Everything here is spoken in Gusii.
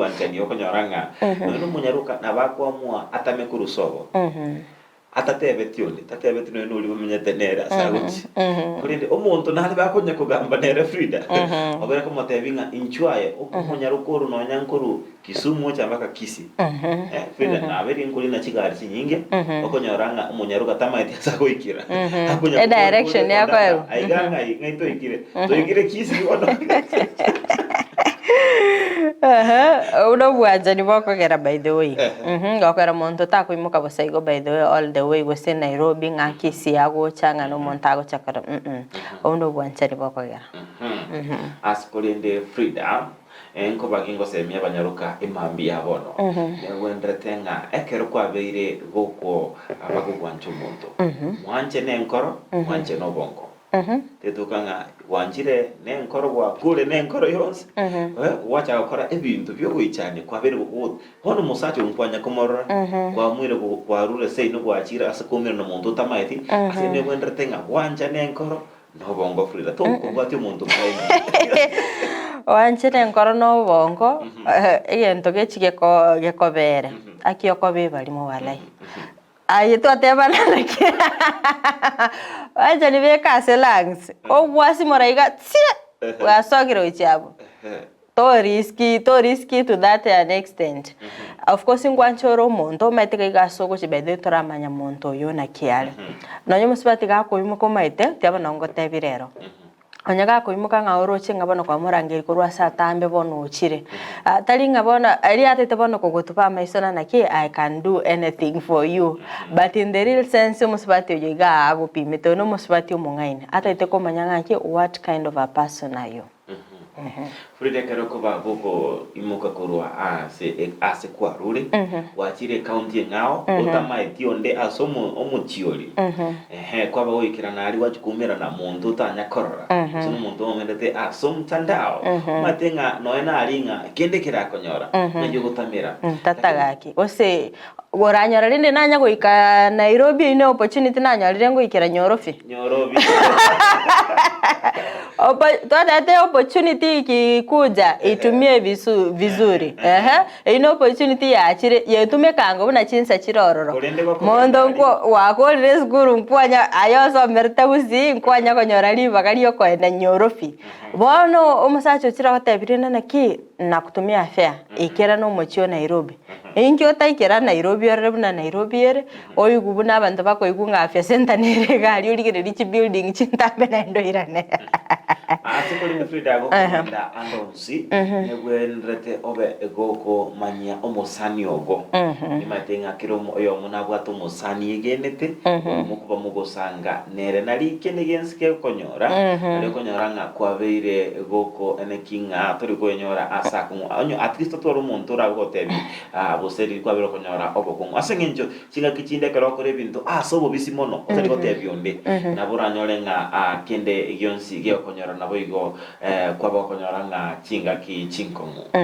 obwanchani okonyora ng'a nonya na omonyaroka nabo akoamua atame korwa sobo. Atatebeti onde, tatebeti nonya noria bamenyete nere ase agochia. Korende omonto nare bakonya kogamba nere Frida, obere komotebia ng'a inchuo aye omonyaroka oro nonya nkorwa Kisumu ocha mpaka Kisii. Eh, Frida nabeire nkorina chigari chinyinge, okonyora ng'a omonyaroka tamaeti ase agoikera. Akonya Edirection kobori yakoegwa. kondakta, aiga ng'ai ng'ai toikire? Toikire Kisii bono. Ehe, obwo nobwanchani bokogera by the way. Mhm, gokera monto takoimoka bosa igo by the way all the way gose Nairobi ng'a Kisii agocha ng'a nomonto agocha kore mm, obwo nobwanchani bokogera. Ase korende Frida, nkoba gingosemia abanyaroka emambia ya bono, negwenderete ng'a ekero kwabeire gokwo abagogwancha omonto, mwanche nenkoro, mwanche nobongo. Tetoka ng'a gwanchire nenkoro gwakure nenkoro yonsi, gwachaka gokora ebinto biogoichania kwabeire gogo bono omosacha oyo nkwanya komorora, kwamuire kwarure seino gwachire ase koumerana nomonto otamaeti, ase negwenderete ng'a gwancha nenkoro nobongo Frida, tokobwatia omonto omong'aini. Gwanchire enkoro na obongo, egento gechi geko gekobere, aki okoba ebarimo walai. Aye twatebana naki wanchani beka ase lungs, ogwasimora iga tsie, gwasokire gochia abwo. To risk to risk to that an extent. Of course nkwancha ore omonto omanyete iga iga ase ogochia by the way toramanya monto oyo naki are. Nonye omosubati gakoimoka omanyete, tiga bono ngotebie rero. Onye gakoimoka ng'a oroche ng'a bono kwamorangeria korwa ase atambe bono ochire, tari ng'a bono erio atete bono kogotuba amaiso na naki I can do anything for you, but in the real sense omosubati oyo igaa agopimete, oyo na omosubati omong'aini, atagete komanya ng'aki what kind of a person are you. Frida ekero okoba gokoimoka korwa aase ase kwarure, gwachire ecounty eng'ao, otamaeti onde ase omo omochie oria, ehe, kwaba goikerana aria gwachia koumerana monto otanya korora, gose na omonto omomerete ase omotandao, omanyete ng'a nonya naria ng'a kende kerakonyora, ng'ai ogotamera. Tata gaki, gose oranyora rende nanya goika Nairobi eywo ne opportunity nanyorire ngoikera Nyorobi. Nyorobi. Opo- twatete opportunity ikikuja itumie visu vizuri ehe eywo ne opportunity yachire yetumekanga buna chinsa chire ororo. Korende gokogenda Monto aria. nkwo gwakorire esukuru nkwanya aye osomerete gusii nkwanya konyora ribaga riokoenda Nyorobi. Bono omosacha ochire agotebirie naki nakutumia fare ikera na omochie o Nairobi. Inki otaikera Nairobi orore buna Nairobi ere, oigwe buna abanto bakoigwa ng'a Afya Centre nere iga aria origererie chibuilding chintambe naende oirane. Ase korende Frida agokogenda ande onsi, negwenerete obe gokomanyia omosani ogo. Nimanyete ng'a kera oyomo nabwate omosani egenete, oyio mokoba mogosanga nere. Nari kende gionsi kegokonyora, nari okonyora ng'a kwabeire goko neki ng'a tori koenyora ase akong'u. Onye at least otware omonto oragotebi gose riria kwabeire okonyora obokong'u. Ase eng'encho chingaki chinde ekero okora ebinto ase obobisi mono otari gotebia onde, nabo oranyore ng'a kende gionsi gegokonyora naboigo kwaba okonyora ng'a chingaki chinkong'u.